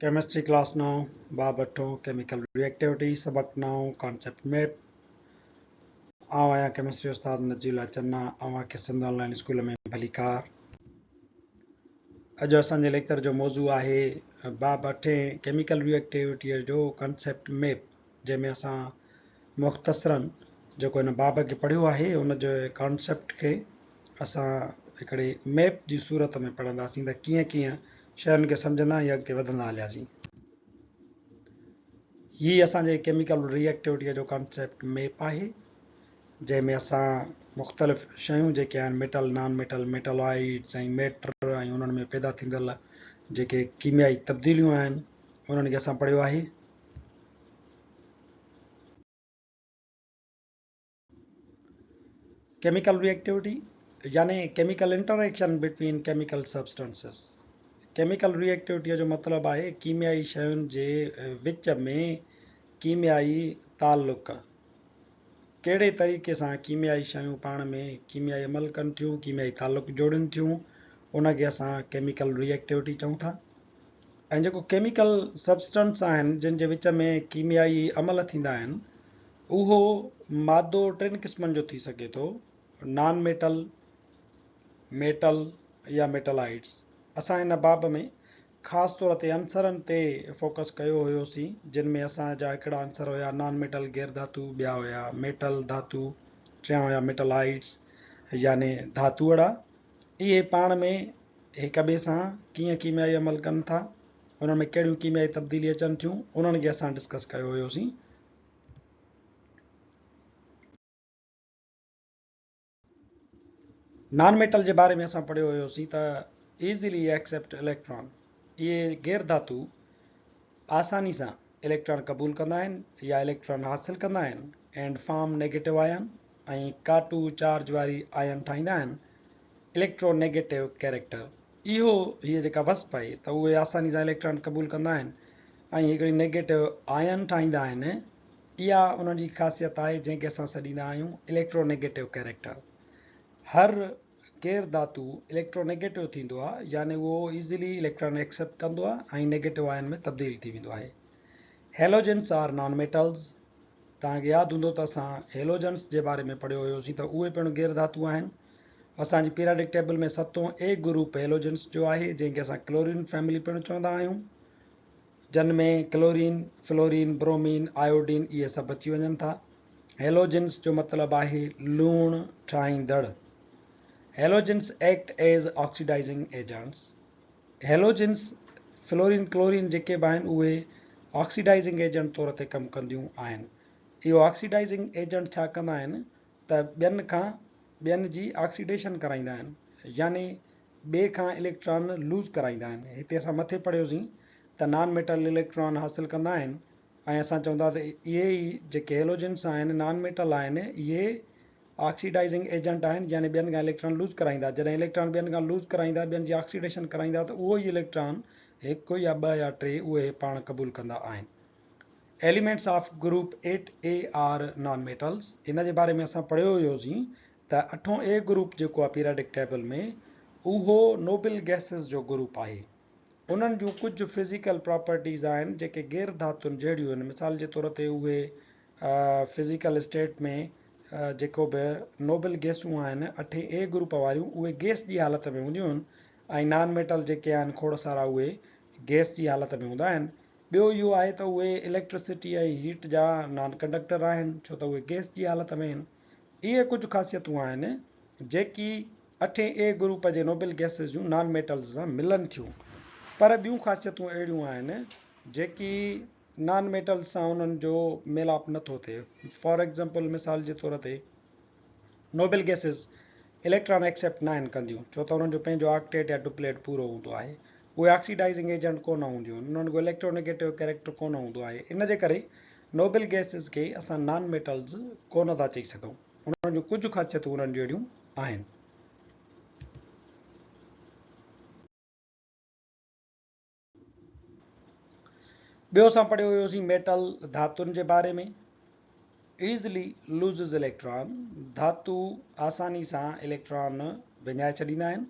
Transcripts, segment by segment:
Chemistry class نائون، باب اٺون، chemical ريئيڪٽيوٽي، سبق نائون، ڪانسيپٽ ميپ. آئون آهيان ڪيمسٽري استاد نجي الله چنا، اوهان کي سنڌ آن لائين اسڪول ۾ ڀليڪار. اڄ اسان جي ليڪچر جو موضوع آهي باب اٺين ڪيميڪل ريئيڪٽيوٽيء جو ڪانسيپٽ ميپ، جنهن ۾ اسان مختصراً جيڪو هن باب کي پڙهيو آهي ان جي ڪانسيپٽ کي اسان هڪڙي ميپ جي صورت ۾ پڙهنداسين ته ڪيئن ڪيئن شين کي سمجهندا ۽ اڳتي وڌندا هلياسين. هي اسان جي ڪيميڪل ري ايڪٽيوٽيء جو ڪانسيپٽ ميپ آهي جنهن ۾ اسان مختلف شيون جيڪي آهن ميٽل، نان ميٽل، ميٽالائيڊز ۽ ميٽر ۽ انهن ۾ پيدا ٿيندڙ جيڪي ڪيميائي تبديليون آهن انهن کي اسان پڙهيو آهي. ڪيميڪل ري ايڪٽيوٽي يعني chemical interaction between chemical substances. Chemical ري ايڪٽيوٽيء جو مطلب آهي ڪيميائي شين جي وچ ۾ ڪيميائي تعلق. ڪهڙي طريقي سان ڪيميائي شيون پاڻ ۾ ڪيميائي عمل ڪن ٿيون، ڪيميائي تعلق جوڙين ٿيون، ان کي اسان ڪيميڪل ري ايڪٽيوٽي چئون ٿا. ۽ جيڪو ڪيميڪل سبسٽنس آهن جن جي وچ ۾ ڪيميائي عمل ٿيندا آهن اهو مادو ٽن قسمن جو ٿي سگهي ٿو، نان ميٽل، ميٽل يا ميٽلائيڊس. اسان هن باب ۾ خاص طور تي عنصرن تي فوڪس ڪيو هيوسين جن ۾ اسان جا هڪڙا عنصر هيا نان ميٽل غير ڌاتو، ٻيا هيا ميٽل ڌاتو، ٽيان هيا ميٽلائيڊس يعني ڌاتوئڙا. اهي پاڻ ۾ هڪ ٻئي سان ڪيئن ڪيميائي عمل ڪن ٿا، انهن ۾ ڪهڙيون ڪيميائي تبديلي اچن ٿيون، انهن کي اسان ڊسڪس ڪيو هيوسين. نان ميٽل جي باري ۾ اسان پڙهيو هيوسين ته ايزلي ايڪسيپٽ اليڪٽران، اهي غير ڌاتو آساني سان اليڪٽران قبول ڪندا آهن يا اليڪٽران حاصل ڪندا آهن اينڊ فارم نيگيٽو آئن ۽ ڪاٽو چارج واري آئن ٺاهيندا آهن، اليڪٽرو نيگيٽو ڪيريڪٽر، اهو هيء جيڪا وصف آهي ته اهي آساني سان اليڪٽران قبول ڪندا آهن ۽ هڪڙي نيگيٽو آئن ٺاهيندا آهن، اها انهن جي خاصيت آهي جنهن کي اسان سڏيندا آهيون اليڪٽرو نيگيٽو ڪيريڪٽر. هر غير ڌاتو اليڪٽرو نيگيٽو ٿيندو آهي يعني اهو ايزلي اليڪٽران ايڪسيپٽ ڪندو آهي ۽ نيگيٽو آئن ۾ تبديل ٿي ويندو آهي. هيلوجنس آر نان ميٽلز، توهان کي ياد هوندو ته اسان هيلوجنس جي باري ۾ پڙهيو هيوسين ته اهي پڻ غير ڌاتو آهن. اسان جي پيرياڊڪ ٽيبل ۾ ستون اي گروپ هيلوجنس جو آهي جنهن کي اسان ڪلورين فيملي پڻ چوندا آهيون جن ۾ ڪلورين، فلورين، برومين، آيوڊين اهي سڀ اچي وڃن ٿا. هيلوجنس جو مطلب آهي لوڻ ٺاهيندڙ. Halogens act as oxidizing agents. Halogens, fluorine, chlorine جيڪي به آهن اهي آڪسيڊائزنگ ايجنٽ طور تي ڪم ڪنديون آهن. اهو آڪسيڊائزنگ ايجنٽ ڇا ڪندا آهن ته ٻين کان ٻين جي آڪسيڊيشن ڪرائيندا آهن يعني ٻئي کان اليڪٽران لوز ڪرائيندا آهن. هتي اسان مٿي پڙهيوسين ته نان ميٽل اليڪٽران حاصل ڪندا آهن ۽ اسان چوندا ته اهي ئي جيڪي هيلوجنس آهن نان ميٽل آهن اهي آڪسيڊائزنگ ايجنٽ آهن يعني ٻين کان اليڪٽران لوز ڪرائيندا، جڏهن اليڪٽران ٻين کان لوز ڪرائيندا، ٻين جي آڪسيڊيشن ڪرائيندا ته اهو ئي اليڪٽران هڪ يا ٻه يا ٽي اهي پاڻ قبول ڪندا آهن. Elements of group eight A are non metals ان جي باري ۾ اسان پڙهيو هيوسين ته اٺون اي گروپ جيڪو آهي پيرياڊڪ ٽيبل ۾ اهو نوبل گئسز جو گروپ آهي. انهن جون ڪجهه فزيڪل پراپرٽيز آهن جيڪي غير ڌاتن جهڙيون آهن مثال جي طور تي اهي فزيڪل اسٽيٽ ۾ جيڪو به نوبل گئسون آهن اٺين اي گروپ واريون اهي گئس جي حالت ۾ هونديون آهن ۽ نان ميٽل جيڪي آهن کوڙ سارا اهي گئس جي حالت ۾ هوندا آهن. ٻيو اهو آهي ته اهي اليڪٽرسٽي ۽ هيٽ جا نان ڪنڊڪٽر آهن ڇو ته اهي گئس جي حالت ۾ آهن. اهي ڪجهه خاصيتون آهن جيڪي اٺين اي گروپ جي نوبل گئسز جون نان ميٽلز سان ملن ٿيون پر ٻيون خاصيتون اهڙيون آهن جيڪي نان ميٽلز سان انهن جو ميلاپ نه ٿو ٿئي. فار ايگزامپل مثال جي طور تي نوبل گئسز اليڪٽران ايڪسيپٽ ناهن ڪنديون ڇو ته انهن جو پنهنجو آڪٽيٽ يا ڊپليٽ پورو هوندو آهي. اهي آڪسيڊائزنگ ايجنٽ ڪونه هونديون آهن. انهن جو اليڪٽرونيگيٽو ڪيريڪٽر ڪونه هوندو آهي. ان جي ڪري نوبل گئسز کي اسان نان ميٽلز ڪونه ٿا چئي سگهون. انهن جون ڪجهه خاصيتون انهن جهڙيون آهن. ٻيو اسان پڙهيو هيوسين ميٽل ڌاتن جي باري ۾ ايزلي لوزز اليڪٽران ڌاتو آساني سان اليڪٽران وڃائي ڇڏيندا آهن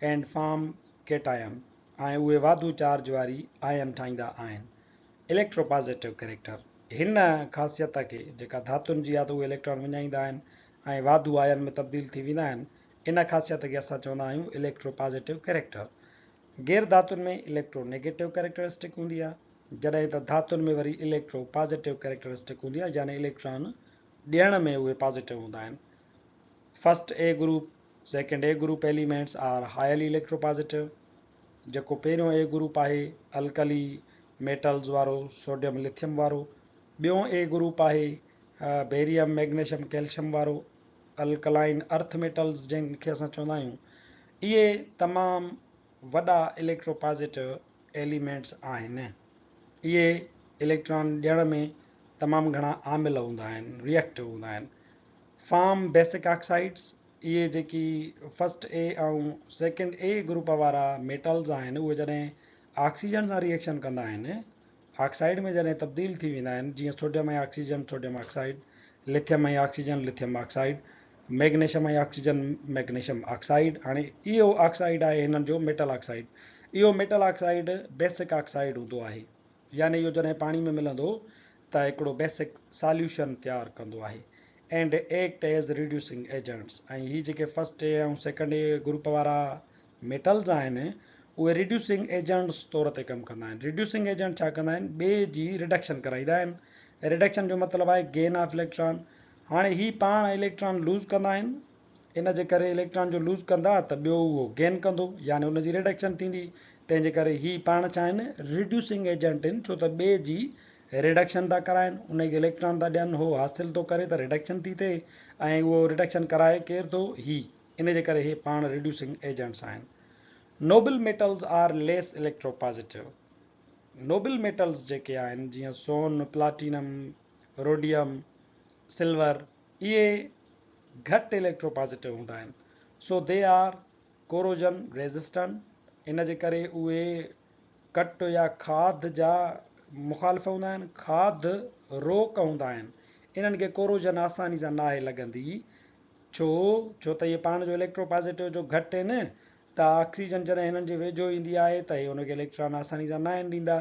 اينڊ فارم ڪيٽايان ۽ اهي واڌو چارج واري آئن ٺاهيندا آهن. اليڪٽرو پازيٽو ڪريڪٽر، هن خاصيت کي جيڪا ڌاتن جي آهي ته اهي اليڪٽران وڃائيندا آهن ۽ واڌو آئن ۾ تبديل ٿي ويندا آهن، ان خاصيت کي اسان چوندا آهيون اليڪٽرو پازيٽو ڪريڪٽر. غير ڌاتن ۾ اليڪٽرو نيگيٽو ڪريڪٽرسٽڪ هوندي آهي، جڏهن ته ڌاتن ۾ وري اليڪٽرو پازيٽو ڪريڪٽرسٽڪ هوندي آهي، يعني اليڪٽران ڏيڻ ۾ اهي پازيٽو هوندا آهن. First A group, second A group elements are highly electropositive, جيڪو پهريون اي گروپ آهي الڪلي ميٽلز وارو سوڊيم لٿيم وارو، ٻيون اي گروپ آهي بيريم ميگنيشيم ڪيلشيم وارو الڪلائن ارٿ ميٽلز جن کي اسان چوندا آهيون، اهي تمام وڏا اليڪٽروپازيٽو ايليمينٽس آهن، اهي اليڪٽران ڏيڻ ۾ تمام گهڻا عامل هوندا آهن، ريئيڪٽو هوندا آهن. فارم بيسڪ آڪسائيڊز، اهي جيڪي فرسٽ اي ۽ سيڪنڊ اي گروپ وارا ميٽلز آهن اهي جڏهن آڪسيجن سان ريئيڪشن ڪندا آهن آڪسائيڊ ۾ جڏهن تبديل ٿي ويندا آهن جيئن sodium ۽ oxygen sodium oxide, lithium ۽ oxygen lithium oxide, magnesium ۽ oxygen magnesium oxide. هاڻي اهو آڪسائيڊ آهي هنن جو ميٽل آڪسائيڊ، اهو ميٽل آڪسائيڊ بيسڪ آڪسائيڊ هوندو آهي يعني اهو جڏهن پاڻي ۾ ملندو ته هڪڙو بيسڪ ساليوشن تيار ڪندو آهي and act as reducing agents ۽ هي جيڪي فرسٽ اي ۽ سيڪنڊ اي گروپ وارا ميٽلز آهن اهي ريڊيوسنگ ايجنٽس طور تي ڪم ڪندا آهن. ريڊيوسنگ ايجنٽ ڇا ڪندا آهن؟ ٻئي جي ريڊڪشن ڪرائيندا آهن. ريڊڪشن جو مطلب آهي گين آف اليڪٽران. هاڻي هي پاڻ اليڪٽران لوز ڪندا آهن ان جي ڪري اليڪٽران جو لوز ڪندا ته ٻيو اهو گين ڪندو يعني ان جي ريڊڪشن ٿيندي تنهن جي ڪري هي پاڻ ڇا آهن ريڊيوسنگ ايجنٽ آهن ڇو ته ٻئي جي ريڊڪشن ٿا ڪرائن ان کي اليڪٽران ٿا ڏين هو حاصل ٿو ڪري ته ريڊڪشن ٿي ٿئي ۽ اهو ريڊڪشن ڪرائي ڪير ٿو هي ان جي ڪري هي پاڻ ريڊيوسنگ ايجنٽس آهن. Noble metals are less electropositive, noble metals جيڪي آهن جيئن سون، پلاٽينم، روڊيم، سلور اهي گهٽ اليڪٽرو پازيٽو هوندا آهن so they are corrosion resistant ان جي ڪري اهي ڪٽ يا کاڌ جا مخالف هوندا آهن کاڌ روڪ هوندا آهن انهن کي ڪوروجن آساني سان ناهي لڳندي ڇو ڇو ته اهي پاڻ جو اليڪٽرو پازيٽو جو گهٽ آهن ته آڪسيجن جڏهن هنن جي ويجهو ايندي آهي ته هي ان کي اليڪٽران آساني سان ناهن ڏيندا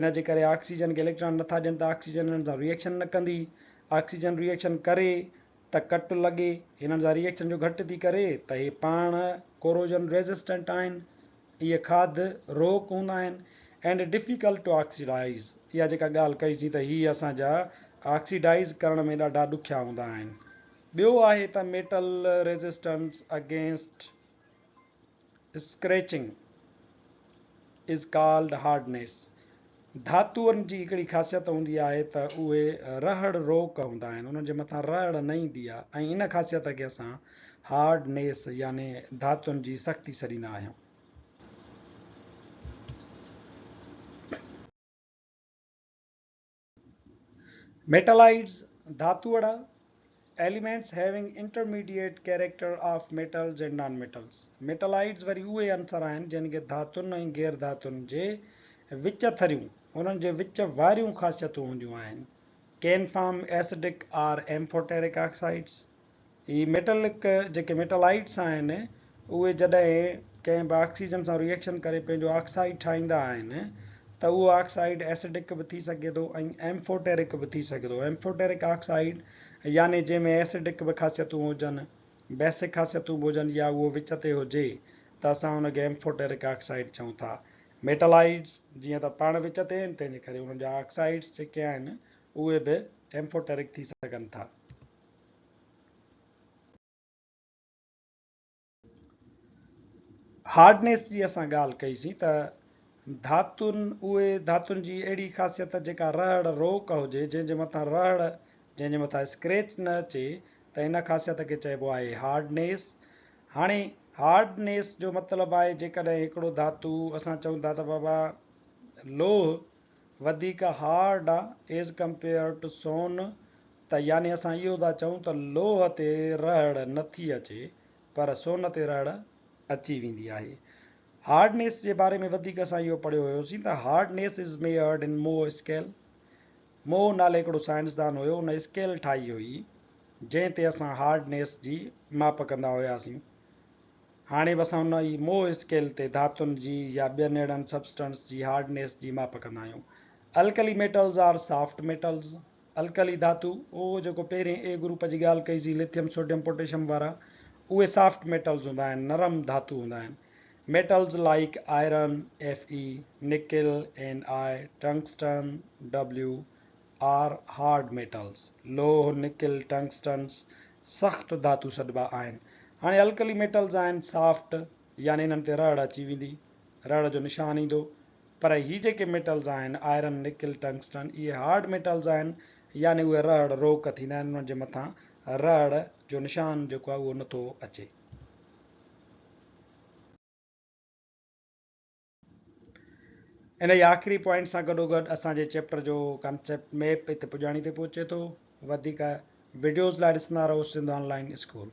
ان جي ڪري آڪسيجن کي اليڪٽران نٿا ڏين ته آڪسيجن هنن سان ريئيڪشن نه ڪندي. آڪسيجن ريئيڪشن ڪري ته ڪٽ لڳي. هنن سان ريئيڪشن جو گهٽ ٿي ڪري ته هي پاڻ ڪوروجن ريزسٽنٽ آهن. اهي کاڌ روڪ هوندا آهن اينڊ ڊفيڪلٽ ٽو آڪسيڊائيز. اها جيڪا ڳالهه ڪئي سين ته هي اسان جا آڪسيڊائيز ڪرڻ ۾ ڏاڍا ڏکيا هوندا آهن. ٻيو آهي ته metal resistance against scratching is called hardness ڌاتوئن جي هڪڙي خاصيت هوندي آهي ته اهي رهڙ روڪ هوندا آهن انهن جي مٿان رهڙ نه ايندي آهي ۽ ان خاصيت کي اسان هارڊنيس يعني ڌاتن جي سختي سڏيندا آهيون. ميٽالائيڊز، ڌاتوئڙا، Elements having intermediate character of metals and non-metals، metalloids وري اهي عنصر آهن جن کي ڌاتن ۽ غير ڌاتن جي وچ ٿريون، انهن جي وچ واريون خاصيتون هونديون آهن. Can form acidic or amphoteric oxides، he metallic جيڪي ميٽالائيڊس آهن اهي جڏهن ڪنهن به آڪسيجن سان ريئيڪشن ڪري پنهنجو آڪسائيڊ ٺاهيندا آهن ته اهو آڪسائيڊ ايسڊڪ به ٿي سگهي ٿو ۽ ايمفوٽيرڪ به ٿي سگهي ٿو. ايمفوٽيرڪ آڪسائيڊ يعني جنهن ۾ ايسڊڪ به خاصيتون هجن، بيسڪ خاصيتون به هجن يا اهو وچ تي هجي ته اسان ان کي ايمفوٽيرڪ آڪسائيڊ چئون ٿا. ميٽالائيڊس جيئن ته پاڻ وچ تي آهن تنهن جي ڪري انهن جا آڪسائيڊس جيڪي آهن اهي به ايمفوٽيرڪ ٿي سگهن ٿا. هارڊنيس جي اسان ڳالهه ڪئي سين ته ڌاتن اهي ڌاتن جي اهڙي خاصيت جيڪا رهڙ روڪ هجي جنهن جي مٿان رهڙ جنهن جي مٿان اسڪريچ نه اچي ته ان خاصيت کي چئبو آهي هارڊنيس. هاڻي هارڊنيس جو مطلب آهي جيڪڏهن هڪڙو ڌاتو اسان چئون ٿا ته بابا لوهه وڌيڪ هارڊ آ ايز ڪمپيئر ٽو سون ته يعني اسان اهو ٿا چئون ته لوهه تي رهڙ نه ٿي اچي پر سون تي رهڙ اچي ويندي آهي. هارڊنيس جي باري ۾ وڌيڪ اسان اهو پڙهيو هيوسين ته hardness is measured in Mohs scale. Mohs نالي هڪڙو سائنسدان هيو ان اسڪيل ٺاهي هئي جنهن تي اسان هارڊنيس جي ماپ ڪندا هياسين. هاڻي به اسان ان ئي موهه اسڪيل تي ڌاتن جي يا ٻين اهڙن سبسٽنس جي هارڊنيس جي ماپ ڪندا آهيون. Alkali metals are soft metals, alkali ڌاتو، اهو جيڪو پهرين اي گروپ جي ڳالهه ڪئي سين لٿيم، سوڊيم، پوٽيشم وارا، اهي سافٽ ميٽلز هوندا آهن، نرم ڌاتو هوندا آهن. Metals like iron, Fe، nickel, Ni، tungsten, W، are hard metals, لوهه، نڪل، ٽنگسٽنس، سخت ڌاتو سڏبا آهن. هاڻي الڪلي ميٽلز آهن سافٽ يعني انهن تي رهڙ اچي ويندي، رهڙ جو نشان ايندو، پر هي جيڪي ميٽلز آهن آئرن، نڪل، ٽنگسٽن اهي هارڊ ميٽلز آهن يعني اهي رهڙ روڪ ٿيندا آهن، انهن جي مٿان رهڙ جو نشان جيڪو آهي اهو نٿو اچي. انهيء آخري پوائنٽ سان گڏوگڏ اسان جي چيپٽر جو ڪانسيپٽ ميپ هتي پڄاڻي تي پهچي ٿو. وڌيڪ وڊيوز لاء ڏسندا رهو سنڌ آن لائن اسڪول.